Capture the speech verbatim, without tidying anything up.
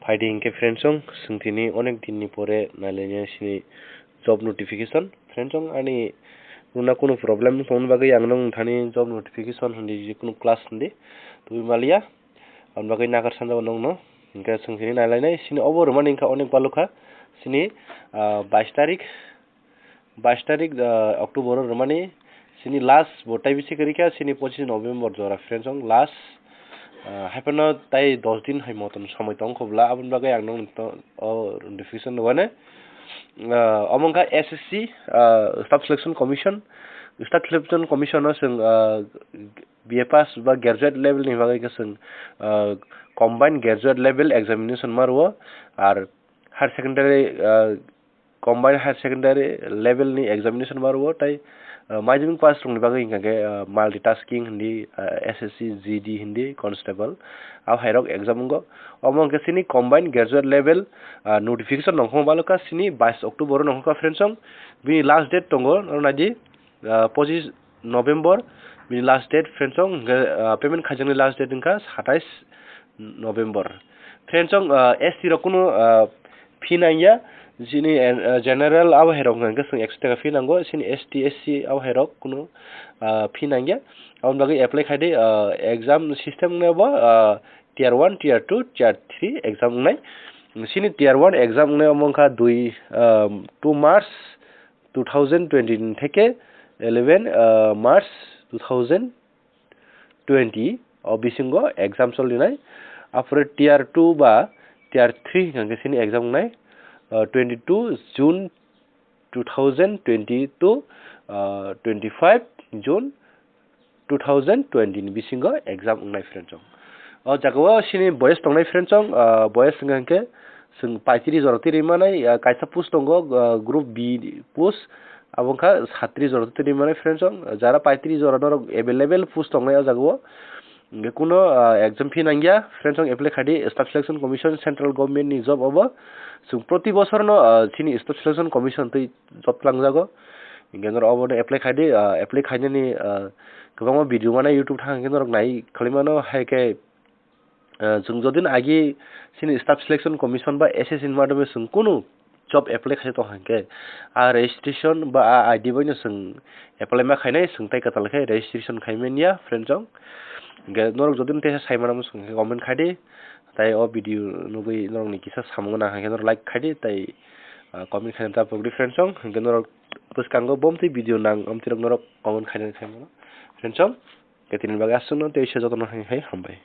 Phaidi hinkhe friends song, chwng tini onek dinni pore nailainai sini job notification. Friends song, ani runa kunu problem tongmani bagwi ang nung thani job notification hindi, je kunu class hindi tubui maliya. Aboni bagwi nakar sanjao nungno. Hinkhe chwng tini nailainai sini obo rwmani hinkha onek balukha. Sini, ah, bais tarik bais tarik, ah, October o rwmani sini last bo tai bisi kwrwi kha, sini pochis November jora friends song last, ah, haiphano tai dos din hai moton somoi tong khobla, aboni bagwi ang nung to-, o notification rwmani. Ah, omo wngkha S S C, ah, Staff Selection Commission, Staff Selection Commission o chwng, ah, B A pass ba graduate level ni bagwi khe chwng, ah, combined graduate level examination ma rwo, ar higher secondary, ah, combined higher secondary level ni examination ma rwo, tai, ah, madhyamik pass rokni bagwi hinkha khe, ah, multitasking hindi, ah, S S C G D hindi, constable, abo hairok exam wngo. Omo hinkhe sini combined graduate level, ah, notification nongkhorma balukha sini bais October o nongkhorkha friends song, bini last date tongo, oro naidi, ah, pochis November, bini last date friends song, hinkhe, ah, payment khaijaknai last date wngkha satais November. Friends song, ah, S T rok kunu, ah, fee nangya, chini, ah, general abo hai rok hwnkhe chwng ekso taka fee nango, chini S T, S C abo hai rok kunu, ah, fee nangya. Aboni bagwi apply khaidi, ah, exam system wngnai bo, ah, tier one, tier two, tier three exam wngnai. Chini tier one exam wngnai omo wngkha dui, ah, two March two thousand twenty theke eleven, ah, March two thousand twenty o bisingo exam solinai. Aphuru tier two ba tier three hwnkhe sini exam wngnai, ah, twenty two June two thousand twenty to, ah, twenty five June two thousand twenty ni bisingo exam wngnai friends song. O jaga o sini boyes tongnai friends song, ah, boyes wngkha hinkhe chwng paitris jora twi rwmanai, ah, kaisa post tongo, ah, group B post, abo wngkha saitris jora twi rwmanai friends song. Jara paitris jora norok available post tongnai o jaga o. Hinkhe kuno, ah, exam fee nangya friends song, apply khaidi Staff Selection Commission, Central Government ni job obo. Chwng proti bosorno, ah, chini Staff Selection Commission twi job twlangjago. Hinkhe norok obono apply khaidi, ah, apply khainani, ah, kwbangma video mano YouTube thang hinkhe norok nai khwlaimano, hai khe, ah, chwng jodino agi chini Staff Selection Commission ba S S C ni madhyome chwng kunu job apply khai tong hinkhe, ah, registration ba ah I D bai no chwng apply ma khainai, chwng tai kwtal khe registration khai manya friends song. Hinkhe norok jodino teisa sai mano chwng khe comment khaidi, tai o video nugwi norokni kisa samung nang hinkhe norok like khaidi, tai, ah, comment khaina ta pogdi friends song. Hinkhe norok bwskango bomtwi video nang amtwi rok norok comment khaina khai mano friends song. Ketini bagwi aswkno tei se jotono hai hai hambai.